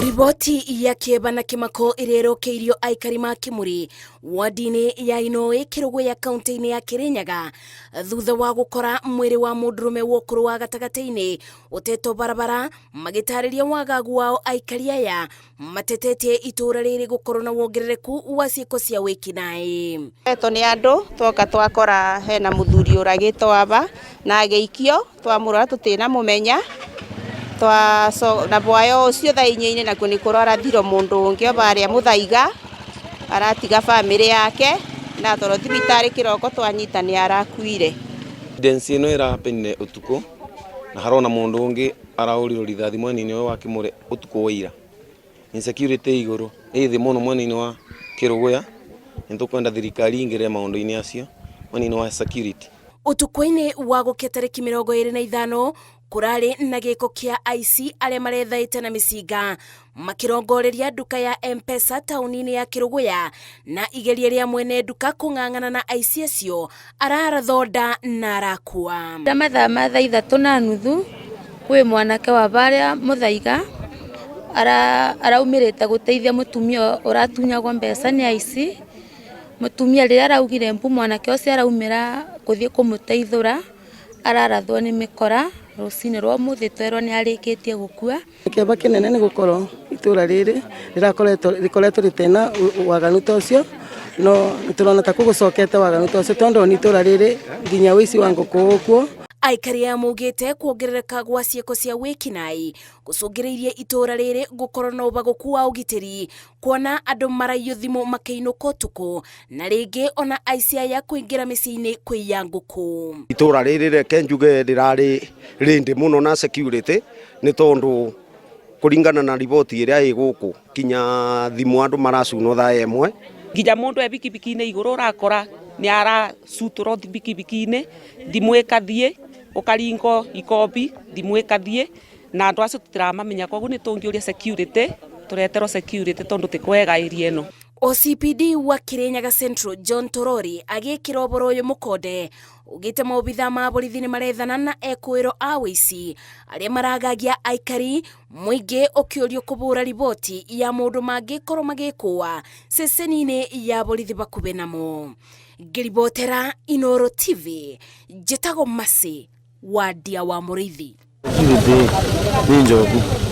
Riboti ya kĩeba na kĩmako ĩrĩa ĩrokeirio aikari ma Kĩmũrĩ wadi-inĩ ya Inoĩ Kĩrũgũya kaunti-inĩ ya Kĩrĩnyaga thutha wa gũkora mwĩrĩ wa mũndũrũme wa ũkũrũ wa gatagatĩ-inĩ ũtetwo barabara magĩtarĩria wagagu wao aikari aya matetetie itũũra rĩrĩ gũkorwo na wongerereku wa ciĩko cia wĩkinaĩ. Etwo nĩ andũ twoka twakora hena mũthuri ũragĩtwo aba na agĩikio twamũrora tũtinamũmenya na bwayo ũcio thaa inya-inĩ nakuo nĩ kũrarathirwo mũndũ ũngĩ o barĩa mũthaiga aratiga bamĩrĩ yake na toro thibitarĩ kĩroko twanyita nĩ arakuire. Incident ĩno ĩrahapenire ũtukũ na harona mũndũ ũngĩ arahũrirwo rithathi mwena-inĩ ũyũ wa Kĩmũrĩ ũtukũ wa ira. Insecurity ĩ igũrũ ĩ thĩ mũno mwena-inĩ wa Kĩrũgũya. Nĩtũkwenda thirikari ĩingĩrĩre maũndũ-inĩ acio mwena-inĩ wa security. Ũtukũ-inĩ wa gũkĩa tarĩki 25 kũrarĩ na gĩko kĩa aici arĩa marethaĩte na mĩcinga makĩrongoreria nduka ya M-Pesa taũni-inĩ ya Kĩrũgũya na igeria rĩa mwene nduka kũng'ang'ana na aici acio ararathwo nda na arakua. Ta mathaa ma thaa 3:30 kwĩ mwanake wa barĩa Mũthaiga araumĩrĩte gũteithia mũtumia ũratunyagwo mbeca nĩ aici. Mũtumia rĩrĩa araugire mbu mwanake ũcio araumĩra gũthiĩ kũmũteithũra ararathwo nĩ mĩkora rũcinĩ rwa ũmũthĩ twerwo nĩ arĩkĩtie gũkua. Kĩeba kĩnene nĩ gũkorwo itũra rĩrĩ rĩkoretwo rĩtena waganu ta ũcio, no nĩtũrona ta kũgũcokete waganu ta ũcio tondũ ona itũra rĩrĩ nginya ũici wa ngũkũ ũkuo. Aikari aya maugĩte kuongerereka gwa ciĩko cia wĩkinaĩ gũcũngĩrĩirie itũra rĩrĩ gũkorwo na ũbagũku wa ũgitĩri kuona andũ maraiywo thimũ makĩinũka ũtukũ na rĩngĩ ona aici aya kũingĩra mĩciĩ-inĩ kũiya ngũkũ. Itũra rĩrĩ reke njuge rĩrarĩ rĩndĩ mũno na security nĩ tondũ kũringana na riboti ĩrĩa ĩ gũkũ kinya thimũ andũ maracunwo thaa 1. Nginya mũndũ e bikibiki-inĩ igũrũ ũrakora nĩ aracutũrwo bikibiki-inĩ, thimũ ĩkathiĩ, ũkaringwo ikombi, thimũ ĩkathiĩ, na andũ acio tũtiramamenya, koguo nĩ tũngĩũria security, tũreterwo security tondũ ti kwega area ĩno. OCPD wa Kirinyaga Central John Torori agĩkĩra ũhoro ũyũ mũkonde ugĩte maobitha ma borithi nĩ marethana na ekũĩro a ũici arĩa maragagia aikari mũingĩ ũkĩũrio kũbũra riboti ya mũndũ mangĩkorwo magĩkũa ceceni-inĩ ya borithi bakubĩ namo. Ngĩribotera Inooro TV njĩtagwo Mercy Wandia wa Mũrĩithi. Security nĩ njoku.